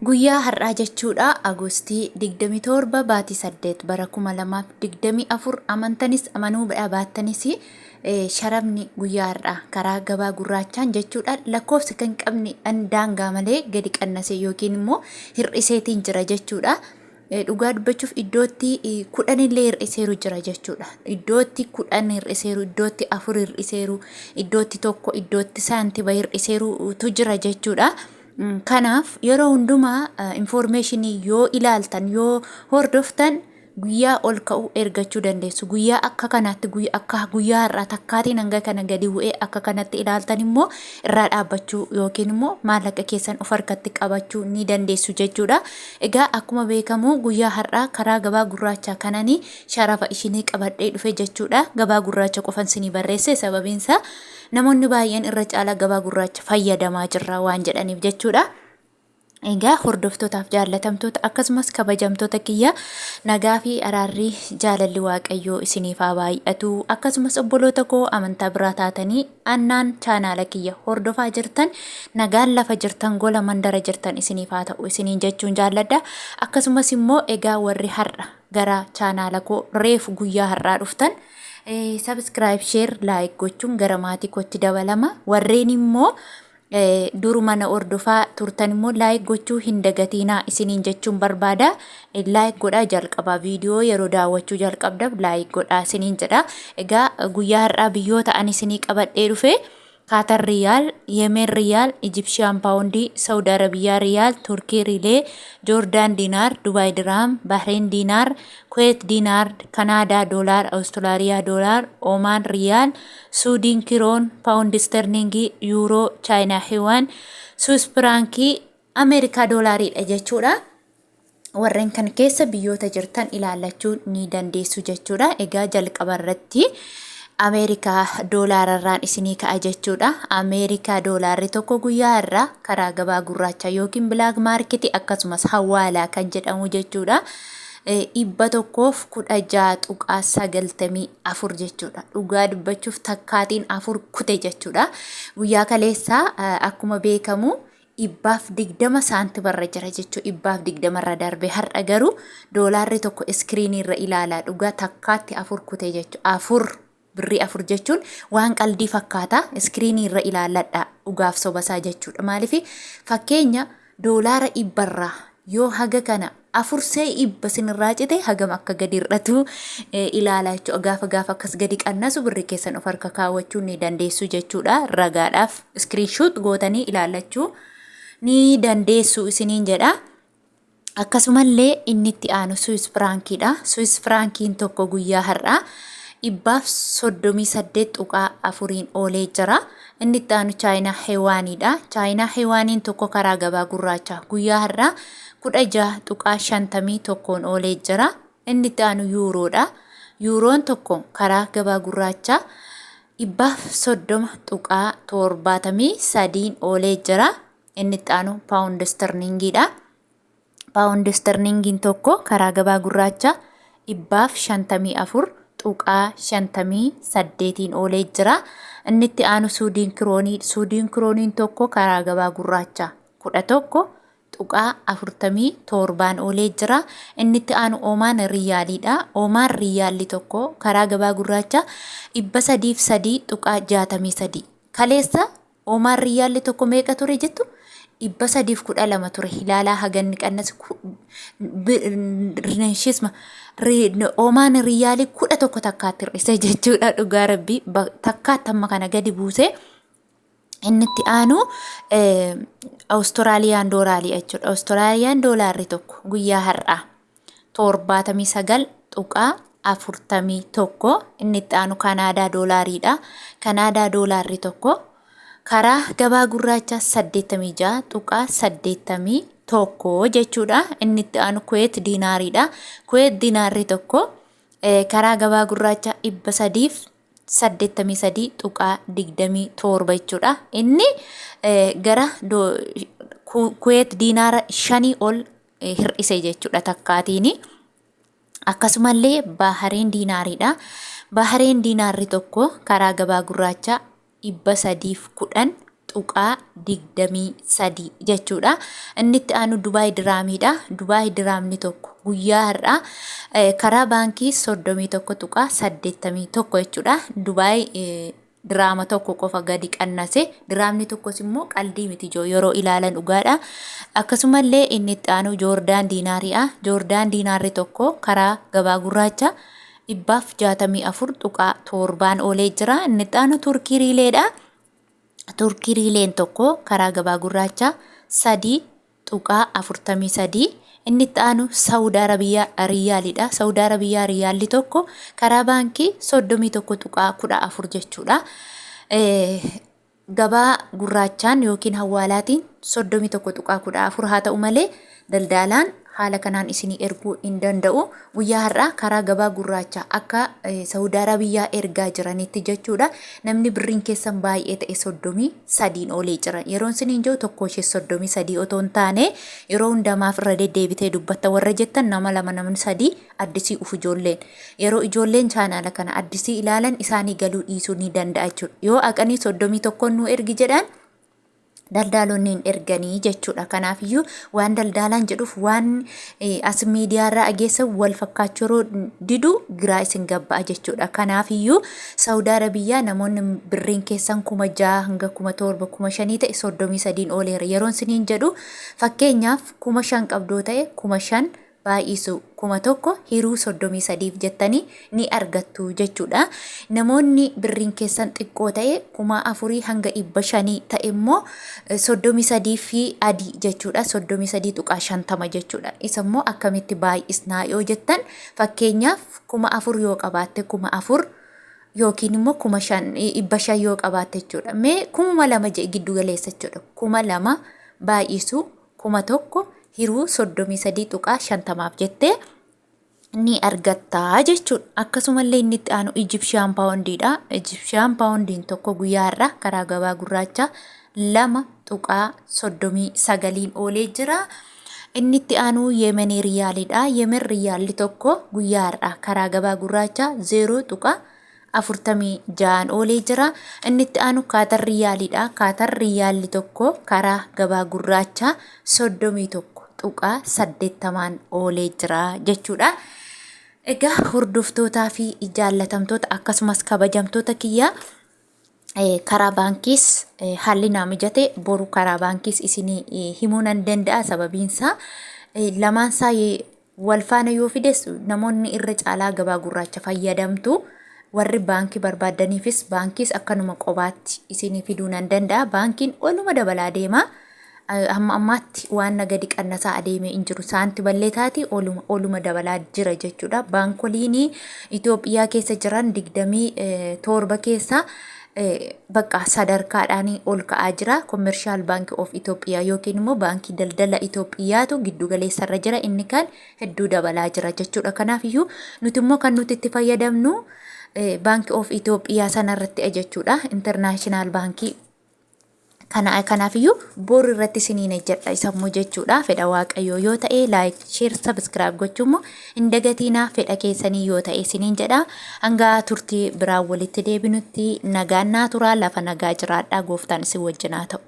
Guyyaa har'aa jechuudha Agostii 27 baatii 8 bara 2024 amantanis amanuu baattanis sharafni guyyaa har'aa karaa gabaa gurraachaan jechuudha lakkoofsa kan qabne daangaa malee gadi qannase yookiin immoo hir'iseetiin jira jechuudha. Dhugaa dubbachuuf iddootti kudhanillee hir'iseeru jira jechuudha. Iddootti 10 hir'iseeru, iddootti 4 hir'iseeru, iddootti 1, iddootti saantima hir'iseerutu jira jechuudha. Kanaaf yeroo hundumaa infoormeeshinii yoo ilaaltan yoo hordoftan guyyaa ol ka'u ergachuu dandeessu. Guyyaa akka kanaatti akka guyyaa har'aa takkaatiin hanga kana gadi bu'ee akka kanatti ilaaltan immoo irraa dhaabbachuu yookiin immoo maallaqa keessan of harkatti qabachuu ni dandeessu jechuudha. Egaa akkuma beekamu guyyaa har'aa karaa gabaa gurraachaa kanani sharafa ishinii qabadhee dhufe jechuudha. Gabaa gurraacha qofan sinii barreesse sababiinsaa namoonni baay'een irra caalaa gabaa gurraacha fayyadamaa jirra waan jedhaniif jechuudha. Egaa hordoftootaaf jaallatamtoota akkasumas kabajamtoota kiyya nagaa fi araarri jaalalli Waaqayyoo isiniif haa baay'atu. Akkasumas obboloota koo amantaa biraa taatanii annaan chaanaala kiyya hordofaa jirtan nagaan lafa jirtan gola mandara jirtan isiniif haa ta'u isiniin jechuun jaalladha. Akkasumas immoo egaa warri har'a gara chaanaala koo reefu guyyaa har'aa dhuftan Subscribe, share, like gochuun gara maatii kootti dabalama. Warreen immoo duruma na hordofaa turtan immoo like gochuu hin dagatiinaa isiniin jechuun barbaada. Like godhaa jalqabaa viidiyoo yeroo daawwachuu jalqabdaf like godhaa isiniin jedha. Egaa guyyaa har'aa biyyoota ani isinii qabadhee dhufe Kaatar Riyaal, Yemen Riyaal, Ijipshiyaan Paawundii, Sawud Arabiyaa Riyaal, Turkii Rilee, Joordaan Diinaar, Dubaay Diraam, Bahreen Diinaar, Kuweet Diinaar, Kanaadaa Doolaar, Awustiraaliyaa Doolaar, Oomaan Riyaal, Suudiin Kiroon, Paawundi Isterliingii, Yuuroo, Chaayinaa Hiwaan, Suwis Firaankii, Ameerikaa Doolaariidha jechuudha. Warreen kan keessa biyyoota jirtan ilaallachuu ni dandeessu jechuudha. Egaa jalqaba irratti Ameerikaa doolaararraan isinii ka'a jechuudha. Ameerikaa doolaarri tokko guyyaa irraa karaa gabaa gurraachaa yookiin bilaak maarketii akkasumas hawaalaa kan jedhamu jechuudha. 116.94 jechuudha. Dhugaa dubbachuuf takkaatiin afur kute jechuudha. Guyyaa kaleessaa akkuma beekamu 120 saantima irra jira jechuudha. 120 irra darbe har'a garuu doolaarri tokko iskiriinii irra ilaalaa dhugaa takkaatti afur kute jechuudha. Afur birrii afur jechuun waan qaldii fakkaata iskiriinii irra ilaalladha dhugaaf sobasaa jechuudha. Maaliif fakkeenya doolaara dhibbarraa yoo haga kana afur see dhibba sinirraa cite hagam akka gadi hir'atu ilaala jechuudha. Gaafa gaafa akkas gadi qannasu birrii keessan of harka kaawwachuu ni dandeessu jechuudha. Ragaadhaaf iskiriinshuut gootanii ilaallachuu ni dandeessu isiniin jedha. Akkasumallee inni itti aanu Suwis Firaankiidha. Suwis Firaankiin tokko guyyaa har'aa 138.4n oolee jira. Inni itti aanu Chaayinaa Hewaaniidha. Chaayinaa Hewaaniin tokko karaa gabaa gurraachaa guyyaa har'aa 16.51n oolee jira. Inni itti aanu Yuuroodha. Yuuroon tokko karaa gabaa gurraachaa 130.73n oolee jira. Inni itti aanu Paawundi Istarliingiidha. Paawundi Istarliingiin tokko karaa gabaa gurraachaa 154.58n oolee jira. Inni itti aanu Suudiin Kiroonii. Suudiin Kirooniin tokko karaa gabaa gurraachaa 11.47n oolee jira. Inni itti aanu Oomaan Riyaaliidha. Oomaan Riyaalli tokko karaa gabaa gurraachaa 303.63. Kaleessa Oomaan Riyyaalli tokko meeqa ture jettu? 312 ture. Ilaalaa haganni qannase shisma Oomaan Riyyaalii 11 takkaatti hir'ise jechuudha dhugaa rabbii takkaatti amma kana gadi buuse. Inni itti aanu Awustiraaliyaan doolaarii jechuudha. Awustiraaliyaan doolaarri tokko guyyaa har'aa 79.41 inni itti aanu Kanaadaa doolaariidha. Kanaadaa doolaarri tokko karaa gabaa gurraachaa 86.81 jechuudha. Inni itti aanu Kuweet diinaariidha. Kuweet diinaarri tokko karaa gabaa gurraachaa 383.27 jechuudha. Inni gara Kuweet diinaara 5 ol hir'ise jechuudha takkaatiini. Akkasumallee Bahareen diinaariidha. Bahareen diinaarri tokko karaa gabaa gurraachaa 310.80. 0.23 jechuudha. Inni itti aanu Dubaay diraamiidha. Dubaay diraamni tokko guyyaa har'aa karaa baankii 31.81 jechuudha. Dubaay diraama tokko qofa gadi qannase. Diraamni tokkos immoo qaldii miti ijoo yeroo ilaalan dhugaadha. Akkasumallee inni itti aanu Joordaan diinaariidha. Joordaan diinaarri tokko karaa gabaa gurraacha 164.7n oolee jira. Inni itti aanu Turkii riileedha. Turkii riileen tokko karaa gabaa gurraacha 3.43. Inni itti aanu Saawud Arabiyaa Riyyaalidha. Saawud Arabiyaa Riyyaalli tokko karaa baankii 31.14 jechuudha. Gabaa gurraachaan yookiin hawaalaatiin 31.14 haa ta'u malee daldaalaan haala kanaan isinii erguu hin danda'u. Guyyaa har'aa karaa gabaa gurraachaa akka Saawud Arabiyyaa ergaa jiranitti jechuudha. Namni birriin keessan baay'ee ta'e 33n oolee jira. Yeroon isiniin jiru tokko ishee 33 otoo hin taane yeroo hundamaaf irra deddeebitee dubbatta warra jettan nama lama namni sadii addisii ufu ijoolleen. Yeroo ijoolleen chaanaala kana addisii ilaalan isaanii galuu dhiisuu ni danda'a jechuudha. Yoo haqanii 31 nu ergi jedhan daldaalonni hin erganii jechuudha. Kanaafiyyuu waan daldaalaan jedhuuf waan as miidiyaarraa dhageessan wal fakkaachuu yeroo didu giraa isin gabba'a jechuudha. Kanaafiyyuu Saawud Arabiyyaa namoonni birriin keessan 6,000 hanga 7,000 5,000 ta'e 33n ooleera. Yeroon isiniin jedhu fakkeenyaaf 5,000 qabdoo ta'e 5,000 baay'isu 1,000 hiruu 33f jettanii ni argattu jechuudha. Namoonni birriin keessan xiqqoo ta'e 4,000 hanga 500 ta'e immoo 33 fi adii jechuudha. 33.50 jechuudha. Isa immoo akkamitti baay'isnaa yoo jettan fakkeenyaaf 4,000 yoo qabaatte 4,000 yookiin immoo 5,000 500 yoo qabaatte jechuudha. Mee 2,000 jedhi giddu galeessa jechuudha. 2,000 baay'isu 1,000 hiruu 33.50f jettee ni argatta jechuudha. Akkasumallee inni itti aanu Ijipshiyaan paawundiidha. Ijipshiyaan paawundiin tokko guyyaa har'aa karaa gabaa gurraachaa 2.39n oolee jira. Inni itti aanu Yemenii riyaaliidha. Yemen riyaalli tokko guyyaa har'aa karaa gabaa gurraachaa 0.46n oolee jira. Inni itti aanu Kaatar Riyaaliidha. Kaatar Riyaalli tokko karaa gabaa gurraachaa 31.80n oolee jira jechuudha. Egaa hordoftootaa fi jaallatamtoota akkasumas kabajamtoota kiyyaa karaa baankiis haalli naa mijate boru karaa baankiis isinii himuu nan danda'a sababiinsaa lamaansaa wal faana yoo fides namoonni irra caalaa gabaa gurraacha fayyadamtu. Warri baankii barbaaddaniifis baankiis akkanuma qobaatti isinii fiduu nan danda'a. Baankiin oluma dabalaa deema. Hamma ammaatti waan na gadi qannasaa adeemee hin jiru. Saanti ballee taati oluma oluma dabalaa jira jechuudha. Baankoliin Itoophiyaa keessa jiran 27 keessaa bakka sadarkaadhaan ol ka'aa jira. Commercial Bank of Ethiopia yookiin immoo baankii daldala Itoophiyaatu giddu galeessarra jira. Inni kan hedduu dabalaa jira jechuudha. Kanaaf iyyuu nuti immoo kan nuti itti fayyadamnu Bank of Ethiopia sanarratti jechuudha. International Baankii Kana kanaafiyyuu boru irratti isiniin ejjedha isammoo jechuudha. Fedha Waaqayyoo yoo ta'e like, share, subscribe gochuu immoo hin dagatiinaa fedha keessanii yoo ta'e isiniin jedha. Hanga turtii biraan walitti deebinutti nagaan naa turaa lafa nagaa jiraadhaa gooftaan isin wajjin haa ta'u.